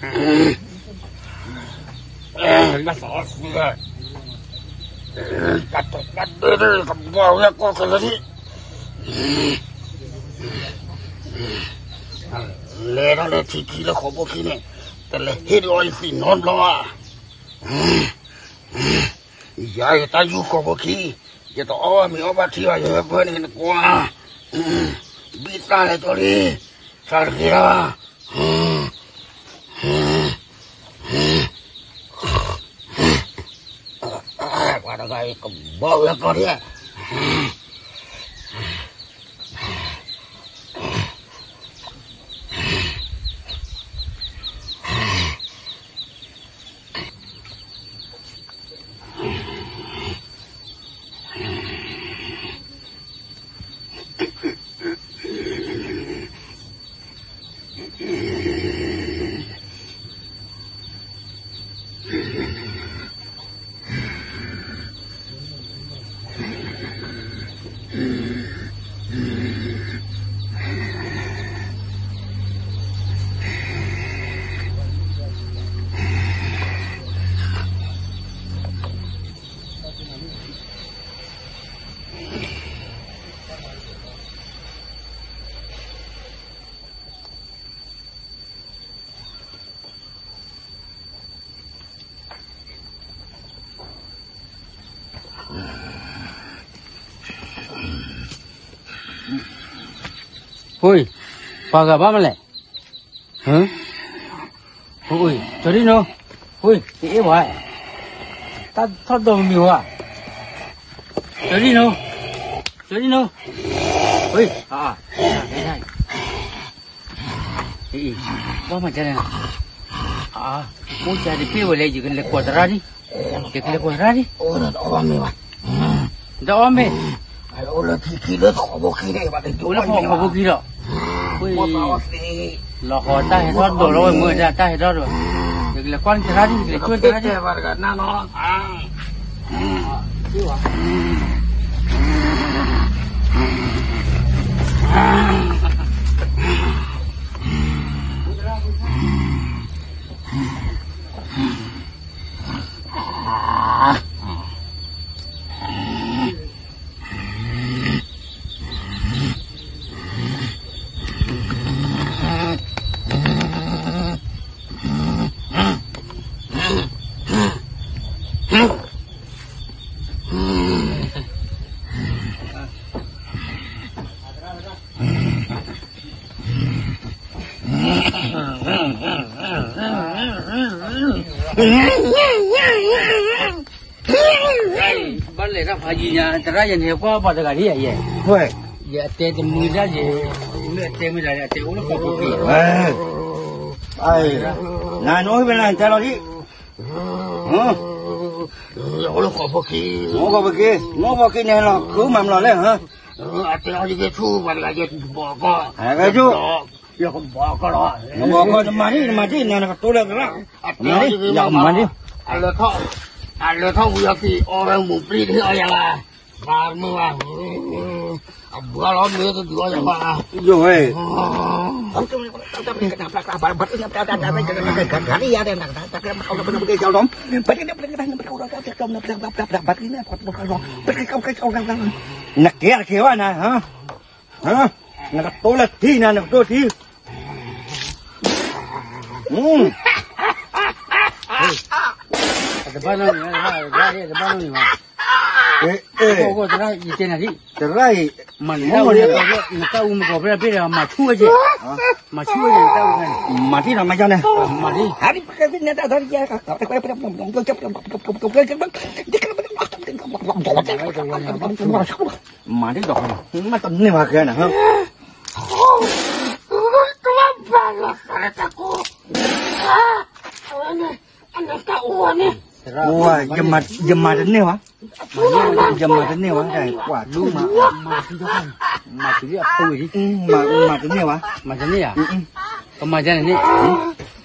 လၢသီစံး, တၢ်တဒၢဒၢကဘီဝဲကီၢ်ကလၢၤဒံး, လဲၤထီၣ်လၢထံခံလၢဃိာ်ဖိခံန့ၣ်, တလဲၤဟ့ၣ်ဒီးအီၤယသံၣ်နီတဘျီဘၣ်. ယၤယတၢ်ယူၢ်ဃိာ်ဖိခံ, ယတအီၣ်ဘၣ်မ့ၤအီၣ်ဘၣ်ထံဘၣ် ယဟဲဖၢန့ၣ်နကွၢ်, ဘံၣ်သၣ်လဲၤကၠီလံ, သးတဂ့ၤတၢ်ဘၣ်. ပှၤတဂၤအံၤကဘီဝဲကီၢ်ဒံး. ဟူး, ပှၤဂၤဘၣ်မလဲၣ်. ဟူး, ကၠီဒံနိ, ဟူး, တအ့ၣ်ဝဲ, တၢ်ထီၣ်ဒိးမ့ၤဝဲ, ကၠီဒံနိ, ကၠီဒံနိ, ဟူး, ဘၣ်မၤကဲလဲၣ်, အိၣ်ကဲတပ့ၢ်ဝဲလဲၣ် ယကလဲၤကွၢ်သရၣ်ဒံး, ယကလဲၤကွၢ်သရၣ်ဒံး, တအီၣ်မ့ၤ, အိၣ်လၢဃိာ်ဖိခံဒီး, လီၤဃီတၢ်ဟဲထီၣ်ဒိးလီၤဝဲမ့ၢ်ဒၣ်တၢ်ဟဲထီၣ်ဒိး, ယကလဲၤကွၢ်န့ၢ်သရၣ်ဒံး ယကလဲၤကွၢ်သရၣ်ဒံး. ဘၣ်လဲၤတၢ်ဖးယံၤညါ သရၣ်ယန့ၣ် ကွၢ်ပှၤတဂၤဒ်ယဲ, ယတဲတမုာ်ဒၣ်ယဲ, မ့ၢ်အတဲမုာ်ဒၣ် အတဲအိၣ်လၢဃိာ်ဖိခံ, နနအိၣ်ဖဲလဲၣ် နတဲလီၤဒံး, အိၣ်လၢဃိာ်ဖိခံ, အိၣ်ဃိာ်ဖိခံ, အိၣ်ဃိာ်ဖိခံန့ၣ်လီၤ ခုမၤမလီၤလဲၣ်, အတဲအီၤယကဆူၣ်ပှၤတဂၤ ယဘီကီၢ်, ယကဘီကီၢ်လီၤ, နဘီကီၢ် နမၤဒံး နမၤဒံး နကတိၤလၢသရၣ်, နမၤဒံး ယကမၤဒံး, အလဲၤထီၣ်ဝံၤအီၤက့ၤ အီဝဲမူးပျံၤဒံးအီၤယၤလၢ, ဘၣ်မုာ်ဘၣ်, အဘှါလီၤမ့ၢ်တဒုးအီၤယၤဘၣ်, ယိၤဝဲ နကဲတကဲဘၣ်နၤ, နကတိၤလၢထံနၤ နကတိၤထံ, တဘၣ်နီတမံၤဘၣ်, တဘၣ်နီတမံၤဘၣ်, သရၣ်အံၤ, နတၢ်အူမကီၢ်ဖဲဖဲဒီး မၤဆူၣ်ဝဲက့ၤ, မၤဆူၣ်ဝဲက့ၤနတၢ်အူန့ၣ်, မၤဒံးနီၤ မၤယါန့ၣ်, မၤဒံး မၤဒံးဒီး, မၤတန့ၢ်ဘၣ်ကဲန့ၣ်, ယမၤတန့ၢ်ဘၣ်, ယမၤတန့ၢ်ဘၣ်, ကွၢ်ဒူၣ်မး, မၤတန့ၢ်ဘၣ်, မၤတန့ၢ်ဘၣ်, ကမၤယါန့ၣ်န့ၣ်,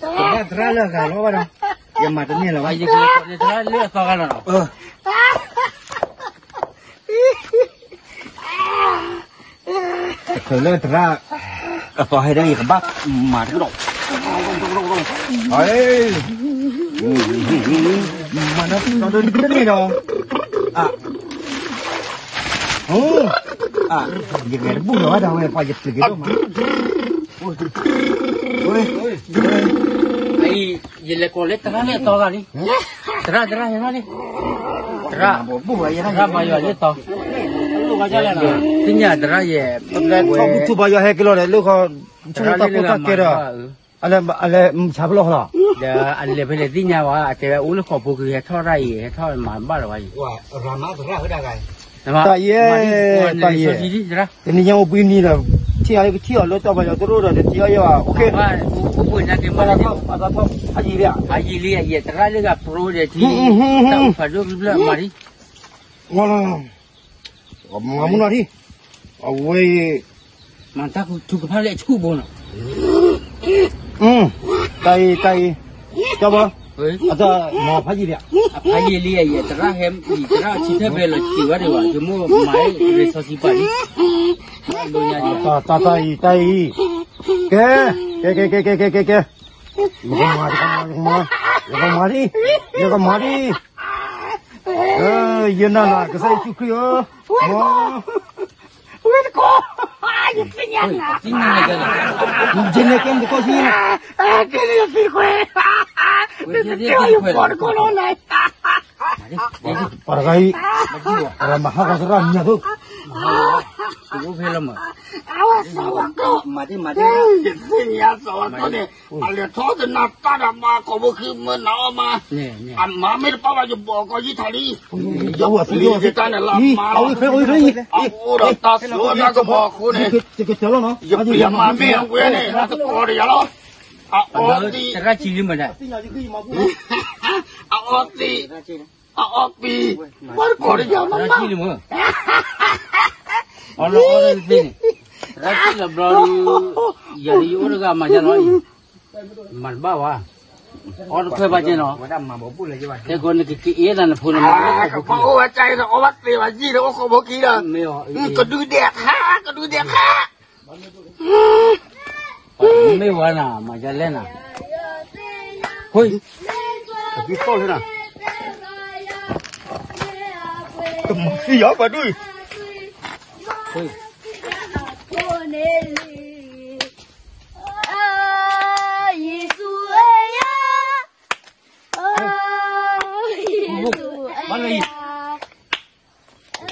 ကဘၣ်သရၣ်လၢအဂၤလီၤဘၣ်ဒီး, ယမၤတန့ၢ်လၢၤဘၣ်, ယကလဲၤသရၣ်လၢအသီဂၤလီၤနီၤ တချုးလၢသရၣ်အသီဟဲဒီး ယကဘၣ်မၤတကဒီး, မၤနီၤတန့ၢ်ဒီး, အ, အ, ယဂဲၤတဘူၣ်လီၤဝဲဒၣ်ဝဲ ပှၤယပျံၤက့ၤဒိၣ်မး, ယလဲၤကိးလၢသရၣ်လၢအတီဂၤလံ, သရၣ် သရၣ် ဟဲထီၣ်လံ, သရၣ်, သရၣ်ဘါယွၤလၢတီ, သ့ၣ်ညါသရၣ်ယဲ, ထီၣ်ဘူၣ်ထူၣ်ဘါယွၤဟဲက့ၤလီၤဒီး လၢခီ, သရၣ်လၢတၢ်ဖိတၢ်ကဲဒီး, အလဲၤဆါဖျိလီၤ, ဒီးအလဲၤဖဲလဲၣ်သ့ၣ်ညါဝဲ အတဲဝဲအိၣ်လၢဃိာ်ဖိက့ၤ ဟဲထီၣ်တၢ်အံၤ ဟဲထီၣ်မၤဘၣ်လီၤဝဲအံၤ, တၢ်ယဲ, တၢ်ယဲ, တနံၤညါအိၣ်ဘှံးနံၤဒီး, ထံၣ်အီၤလၢကထံၣ်အီၤလၢတီဘၣ်ယွၤတရိၣ်ဒီး တထံၣ်အီၤယဲဘၣ်, အိၣ်ခ့, အယံၤလံ, အယံၤလံ, ယဲသရၣ်လၢဂၤပရိဒီးထံ, တၢ်အိၣ်ဖးဒိၣ်ဖျၢၣ်မၤဒံး မၤမူနီၤဒံး, အဝဲအံၤ, မၤတၢ်ထူကဖၣ်လၢအဆူၣ်ဘိနီၤ, တၢ်အံၤ, တၢ်အံၤ, ကၠီဘီ, အတၢ်မၤဖးယံာ်လံ, အဖးယံာ်လံအံၤ သရၣ်ဟဲအံၤ သရၣ်ဆံထၢၣ်ဖဲလီၤစံးဝဲဒံးဘၣ် ယမိၢ်မၤရ့စီဆံပာ်လံ, တၢ်တၢ်အံၤ တၢ်အံၤ, ကဲ, ကဲ, ကဲ, ကဲ, ကဲ, ကဲ, ကဲ, ယကမၤ, ယကမၤ, ယကမၤဒံး, ယကမၤဒံး, ယနာ်လၢကစၢ်ယ့ၣ်ၡူးခရံာ်ဧၢ, ဝဲတကိး, ယသ့ၣ်ညါနၤ, ယန့ၣ်ကဲတကိးဆံ, ကဲလၢယသံခွဲး, ယသ့ၣ်ညါယကိးတကိးလီၤနၤ, ပှၤတဂၤအံၤ, ပှၤမၤဟးဂီၤသရၣ်မံၤညါသိး, အဝဲစီၤဝါကျိာ်, ယသ့ၣ်ညါစီၤဝါကျိာ်န့ၣ်, အလဲၤထီၣ်တနၤတၢ်ဒီးမၤကိာ်ဖိခံမုၢ်နၤအီၣ်မး, အမၤမ့ၢ်တပၢ်ဘၣ် ယဘီၣ်ကီးယံာ်ထီၣ်လံ, ယပျံၤယတၢ်န့ၣ်လၢအမါလီၤ, အအိၣ်ဒီးတၢ်စိတၢ်ကမီၤအဃိန့ၣ်, ယပျံၤမၤမ့ၢ်အဝဲန့ၣ် လၢတကိးဒီးယၤလီၤ, အအီသံး, အအီသံး, အအီပံၤ, ပှၤတကိးဒီးယၤမးမး, အီသံးလီၤဘျီဒီး, ယၤဒ်ယအိၣ်တဂၤမၤယၤလီၤအံၤ, မၤတဘၣ်ဝဲ, အီတခွဲဘၣ်ကဲနီၤ, တဲကိးနကက့ၤအ့ၣ်သးနဖိန့ၣ်မး, ကပှၤအိၣ်ဝဲကါအံၤဒီး အီဝဲသ့ဝဲယံာ်ဒီး အိၣ်ဃိာ်ဖိခံဒီး, ကဒုဒဲးခါ, ကဒုဒဲးခါ မ့ၢ်ဝဲနၤ မၤယၤလဲၣ်နၤ, ဟိ, အကသီၣ်လၢနၤ, ကမၤသံယၤပှၤဒု, ယ့ၣ်ၡူးဧၢ, ဘၣ်လၢအံၤ,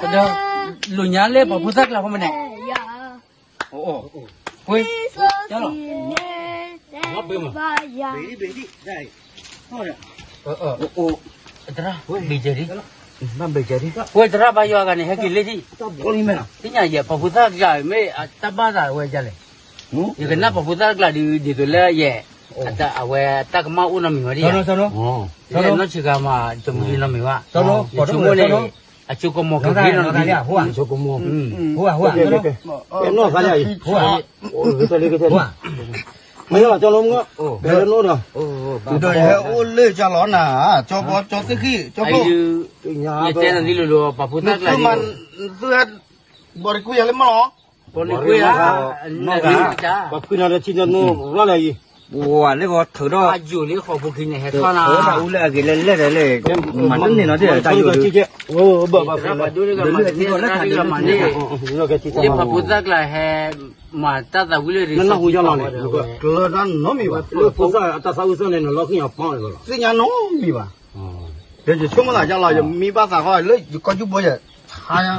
ကဒီး, လိာ်ညါလၢပှၤဖိသၣ်ကျါဖိမနုၤ, အိ, ဝ့, လီၤ, သရၣ်, ဘ့ၣ်ကဲဒံး, ဝ့သရၣ်ဘါယွၤဂၤန့ၣ် ဟဲက့ၤလၢထံၣ်, သ့ၣ်ညါယဲ ပှၤဖိသၣ်ကျါမ့ၢ်တၢ်ဘၣ်သးဝဲဒ်လဲၣ်, ယကနၣ်ပှၤဖိသၣ်ကျါဒ်သိးလၢယဲ, အဝဲတၢ်ကမၣ်အိၣ်နီတမံၤဝဲဒၣ်, လၢနီၢ်ဆံးဂၤမး တမံၤနီတမံၤဘၣ်, ယဆိကမိၣ်န့ၣ်, အစိကမီၤကဂ့ၤနီတမံၤ, အစိကမီၤ, ဒီးယဟဲအိၣ်လၢကၢ်လီၤနၤ, ကၠီဘီကၠီသ့ၣ်ခံ, ကၠီဖိ, ယတဲနၤဒ်လိၤလိၤ ပှၤဖိသၣ်ကျါ, သုဟဲ, ဘီဒကွံာ်ယၤလၢမီၢ်လီၤ, ပှၤဖုနၤဒီးထံနီၤနိရၣ်လၢအံၤ, ပှၤလၢဂီၤထုးဒီး, အယိာ်လၢဃိာ်ဖိခံန့ၣ် ဟဲထီၣ်နၤ, အူလၢအဂ့ၤလၢလဲၣ်ဒီးလဲၣ်, မၤတန့ၢ်နီၤဒ်တၢ်ယိာ်ဒုး, ဘၣ်ဘၣ်ဖုနၤ, မၤတန့ၢ်, လၢပှၤဖိသၣ်ကျါဟဲ, မၤတၢ်သးဝံၣ်လၢရ့, နနၢ်ဟူယါလီၤန့ၣ်, ကျၢၢ်တၢ်နီတမံၤဘၣ်, လၢဖိသၣ်အတၢ်သးဝံၣ်စၢ်န့ၣ် နလီၤဃံၤအီၤပီလီၤ, သ့ၣ်ညါနီတမံၤဘၣ်, ဒီးယဆိကမိၣ်သးယါလီၤ ယမံဘၣ်သးဃီလၢယကီၢ်ယူၢ်ဘိယဲ, ဟါညါ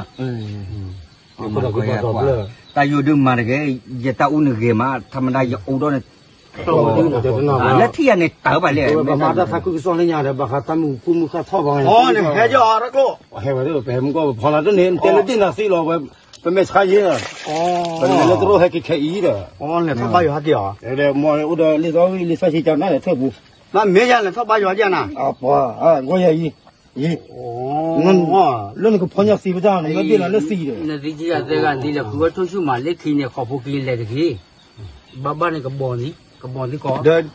တၢ်ယိာ်ဒုးမၤတဂ့ၤ, ယတၢ်အူနဂ့ၤမး ထါမတၤယအိၣ်ဒီးန့ၣ်, လၢထံၣ်ယၤန့ၣ်တၢ်ဘၣ်လဲၣ်, ဘၣ်မၤတၢ်သးခုကစီၣ်လၢညါဒီး ဘၣ်ဃးတၢ်မုၢ်ဃူမုၢ်ဃါထီၣ်ဘၣ်, ဟဲကီတၢ်ကျိၣ်, ဟဲဝဲပဟဲမုၢ်ကီၢ်ဖီလာ်တန့ၣ် တဲလၢဒ့ၣ်နၤသံလီၤဝဲ, ပမဲာ်ဆါယဲ, ပလဲၤလၢတရိၣ်ဟဲက့ၤခဲအံၤဒီး, အိၣ်ဒီးလံာ် လံာ်စီဆှံကနၣ်ဒီးထၢၣ်ပူၤ, ဘၣ်မ့ၢ်ယၤလဲၤထီၣ်ဘါယွၤဒ်နၤ, ပှၤ, ဂီၢ်ယၤအံၤ လၢနကဖီညါသံပတၢ် နမ့ၢ်ဘ့ၣ်လီၤလၢသံဒီး, နသံကယၤသဲဂၤသံလဲၤဃုဝဲထိၣ်ဆူၣ်မး လၢခံန့ၣ် ဃိာ်ဖိခံလဲၤတဂ့ၤ, ဘၣ်ဘၣ်န့ၣ်ကဘီၣ်သံ, ကဘီၣ်သံကီး, ဒီး,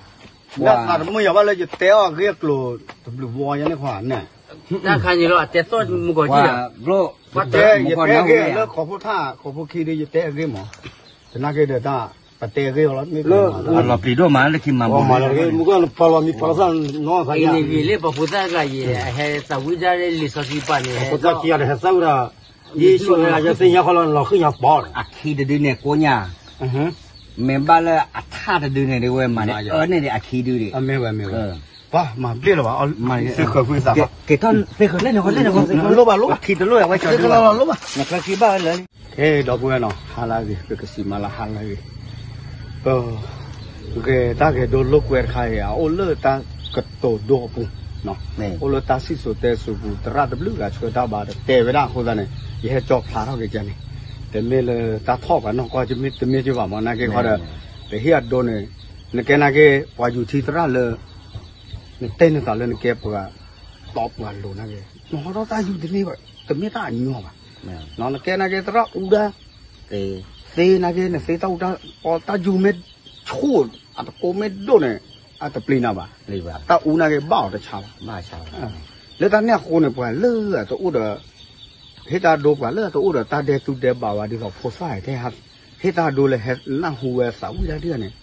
ဘၣ်သးတမုာ်ယၤဘၣ်လၢယတဲအီၤဂ့ၢ်အကျိၤ, တဘျုးဘီယါန့ၣ်ခွါန့ၣ်, တၢ်ခါန့ၣ်လီၤ အတဲသီၣ်မုၢ်ကီၢ်ကံၢ်ဒီး, ယတဲ, ယတဲအဂ့ၢ်လၢဃိာ်ဖိထၣ် ဃိာ်ဖိခံဒီး ယတဲအဂ့ၢ်မး, သနာ်က့ဒီးတၢ် အတဲဂ့ၢ်အီၤလီၤ မ့ၢ်လၢ အလီၤပျံၤဒိၣ်မးလၢခံမၤမီၣ် မၤလီၤတဂ့ၤ မုၢ်ကီၢ်နဖီလီၤမံဖီလီၤသၣ်နီၤ အံၤန့ၣ်ဂ့ၤလၢပှၤဖိသၣ်တဂၤယဲ အဟဲသးဝံၣ်ဒၣ်လၢလံာ်စီဆှံပာ်န့ၣ် ဟဲသးဝံၣ်ဒၣ် ယ့ၣ်ၡူးဝဲ ယသ့ၣ်ညါဃီလီၤ လီၤဃံၣ်ညါပီၤ အခံတဒုန့ၣ်ကိးညါ မ့ၢ်ဘၣ်လၢအထၣ်တဒုန့ၣ်ဒ်ဝဲမၤန့ၣ် အၢန့ၣ်ဒ်အခံဒုဒံး မ့ၢ်ဝဲမ့ၢ်ဝဲ ပှၤမၤဘျ့ၣ်လၢၤဘၣ် သ့ၣ်ဃၢၤကွံာ်သးဘၣ် က့ၤထီၣ်သ့ၣ်ဃၢၤလၢန့ၣ် လၢန့ၣ် လိၣ်ဘၣ်လိၣ်ဘၣ် ခံတလိၣ်ဝဲ သ့ၣ်ဃၢၤလီၤလိၣ်ဘၣ် နချၢခံဘၣ်ဝဲလၢ ခဲဒီပုၢ်ဝဲၢ်နီၤ ဟါလၢအဂ့ၤ ပကစံးမၤလၢဟါလၢအဂ့ၤ ပ ဂဲၤတၢ်ဂဲၤဒိလိာ်ကွဲတခါအံၤ အအိၣ်လၢတၢ်ကတိၤဒိအပူၤ, အိၣ်လၢတၢ်စံၣ်စိၤတဲစိၤပူၤ သရၣ်တဘျုးဂၤဆှၢတၢ်ဘၣ်တတဲဝဲဒၣ်အဃိသတးန့ၣ် ယဟဲကၠီဖျါထီၣ်က့ၤကန့ၣ် တမ့ၢ်လၢတၢ်ထီၣ်ပှၤနီၢ်ကီၢ်တမ့ၢ်တမ့ၢ်က့ဘၣ်မး နာ်က့ခီဒီး ပဟ့ၣ်အဒိန့ၣ် နကဲနာ်က့ ပှၤယူၤထံသရၣ်လၢ နတဲနသးလၢနကဲပှၤ တီပှၤလိၤနာ်က့ နဟီထီၣ်တၢ်ယူၤတန့ၢ်ဘၣ် တမ့ၢ်တၢ်အညီဘၣ် နကဲနာ်က့သရၣ်အူဒၣ် သ့နာ်က့ နသ့တၢ်အူတၢ်ပီ တၢ်ယူၤမ့ၢ်ဆူၣ် အတကိးမ့ၢ်ဒိၣ်န့ၣ် အတပျံၤနၤဘၣ်, တၢ်အူနာ်က့ဘၣ်အီၤတဆါဘၣ်, လၢတၢ်န့ၣ်အဃိန့ၣ် ပှၤလၢအတအိၣ်ဒီး ဟ့ၣ်တၢ်ဒိပှၤလၢအတအိၣ်ဒီးတၢ်ဒဲးသူဒဲးဘးဘၣ် ဒ်သိးဖိသၣ်တဲ ဟ့ၣ်တၢ်ဒိလၢဟဲနၢ်ဟူဝဲသးဝံၣ်တၢ်ဒ်န့ၣ်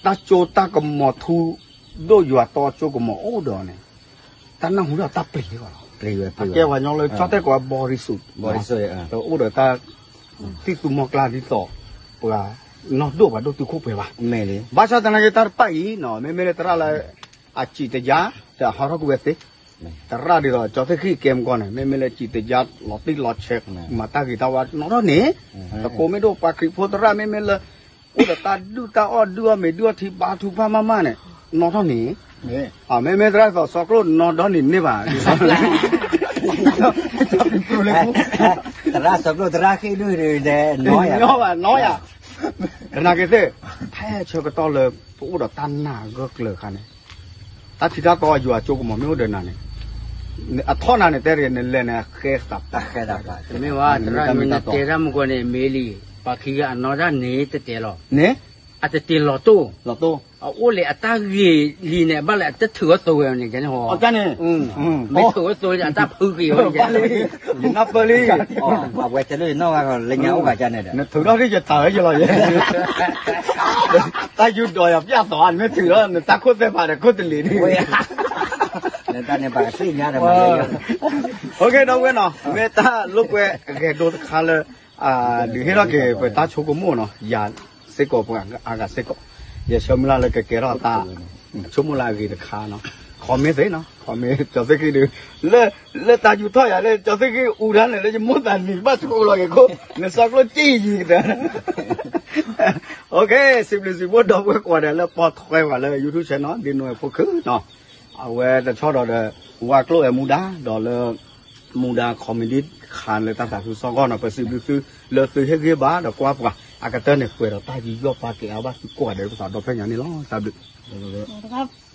တၢ်ကၠိတၢ်ကမီၤထူ ဒိၣ်ယွၤတီကၠိကမီၤအိၣ်ဒီးန့ၣ် တၢ်နၢ်ဟူဒီးတၢ်ပျံၤလံလီၤ, အကဲပှၤကညီလၢကၠီၣ်တဲၣ်ကိး ဘီရံစူး တအိၣ်ဒီးတၢ် သံၣ်သူမီကျါဒ်သိး ပှၤနီၢ်ဒိၣ်ပှၤဒိၣ်တုာ်ခိၣ်ပှဲၤဘၣ်, ဘၣ်ဆၣ်သနာ်က့တၢ်တပၣ်အံၤ မ့မ့ၢ်လၢသရၣ်လၢ အစံးတယါ တဟီထီၣ်ကွံာ်ဝဲသ့, သရၣ်ဒ်သိးကၠီသ့ၣ်ဃံၣ်ကဲမကီၢ်န့ၣ် မ့မ့ၢ်လၢစံးတယါလီၤတံၢ်လီၤဆဲး မၤတၢ်ဂ့ၤတၢ်ဝါနီၢ်ထီၣ်န့ၣ်, တကိးမ့ၢ်ဒိၣ်ပှၤခရံာ်ဖိသရၣ်မ့မ့ၢ်လၢ အိၣ်ဒီးတၢ်ဒုၣ်တၢ်အီၣ်ဒုၣ်အီၣ်မ့ၤဒုၣ်အီၣ်ထံဘါထုကဖၣ်မးမးန့ၣ် နီၢ်ထီၣ်န့ၣ် မ့မ့ၢ်သရၣ်ဒ်သိးစီၤကျိာ်နီၢ်ဒီနံၤန့ၣ်ဘၣ်, သရၣ်စီၤကျိာ်သရၣ်ဃ့ၢ်ဒုၣ်န့ၣ် နီၢ်ယၤ, သနာ်က့သ့ၣ်, ဖဲဆၢကတီၢ်လၢ ပအိၣ်ဒီးတၢ်နာ်အဂၢၢ်ကျၢၤအခါန့ၣ်, တၢ်ထံတၢ်ကီယွၤကၠိကမီၤမ့ၢ်အိၣ်ဒီးနၤန့ၣ်, အထီၣ်နၤန့ၣ် တဲတဂ့ၤ နလဲၤန့ၣ် အဃဲသးပှၢ်, တမ့ၢ်ဘၣ် သရၣ်မ့ၢ်နတဲတၢ်မုၢ်ကီၢ်န့ၣ် မ့ၢ်လံ, ပှၤခံဂၤအနီၢ်တၢ်န့ၣ်တတဲလီၤ, န့ၣ်, အတတဲလီၤတိၢ်, လီၤတိၢ်, အအိၣ်လၢအတၢ်ဂ့ၤလံန့ၣ် ဘၣ်လၢအတထုးအသိဝဲန့ၣ် ကန့ၣ်ဟီ, မ့ၢ်ထုးအသိဝဲ အတၢ်ဖုက့ၤဝဲန့ၣ်, ယနၢ်ပၢၢ်လံ, အဝဲတဲလၢယနီၢ်ဂၤလၢညါအိၣ်ဂၤကန့ၣ်ဒီး, နထုးထီၣ်ဒ်ယတၢ်ဝဲယလီၤယဲ, တၢ်ယူၢ်ဒီးယပျၢ်သီ နမ့ၢ်ထုးထီၣ် နတၢ်ခိၣ်သဲဖးဒီးခိၣ်တလ့ၤန့ၣ်, နတၢ်န့ၣ်ပှၤကသ့ၣ်ညါဒီး, ဒီပုၢ်ဝဲၢ်နီၤ မ့ၢ်တၢ်လိာ်ကွဲအဂဲၤဒိတခါလၢ ဒုးဟ့ၣ်ထီၣ်က့ၤပတၢ်ဆိကမိၣ်နီၤ ယၤစ့ၢ်ကီးပှၤအါဂၤစ့ၢ်ကီး, ယဆၢမုၢ်လၢ်လၢကကဲထီၣ်တၢ် ဆိကမိၣ်လၢအဂ့ၤတခါနီၤ, comment သ့နီၤ comment ကၠီသ့ၣ်ဃံၣ်ဒုး, လၢ လၢတၢ်ယူးထီၣ်ယၤလၢကၠီသ့ၣ်ဃံၣ်အူဒၣ်န့ၣ် လၢယမိၢ်သးနံၤဘၣ်ဆိးလီၤက့ၤခိၣ် နစီကျိၣ်ကံၢ်ယံၤကတၢၢ်, စံးဘျုးစံးဖှိၣ်ဒီပုၢ်ဝဲၢ်ကိးဂၤဒဲးလၢပိာ်ထွဲပှၤလၢ YouTube channel ဒ်နိၣ်ဝဲဖိခုနီၤ, အဝဲတဆီဒီးဒီး ဝါကျိၣ်ဝဲမူဒါ ဒီးလၢ မူဒါ comedy ခါလၢတၢ်သးခုကစီၣ်အဂီၢ်နီၤ ပစံးဘျုးသု လၢသုဟ့ၣ်ဂံၢ်ဘါဒီးကွၢ်ပှၤ အကတၢၢ်န့ၣ် ပှဲၤဒီးတၢ်ယူးယီၣ်ပာ်ကဲအါဘၣ်သုကိးဂၤဒဲး ပသးဒီဖျၢၣ်ညါန့ၣ်လီၤ တၢ်ဘျုး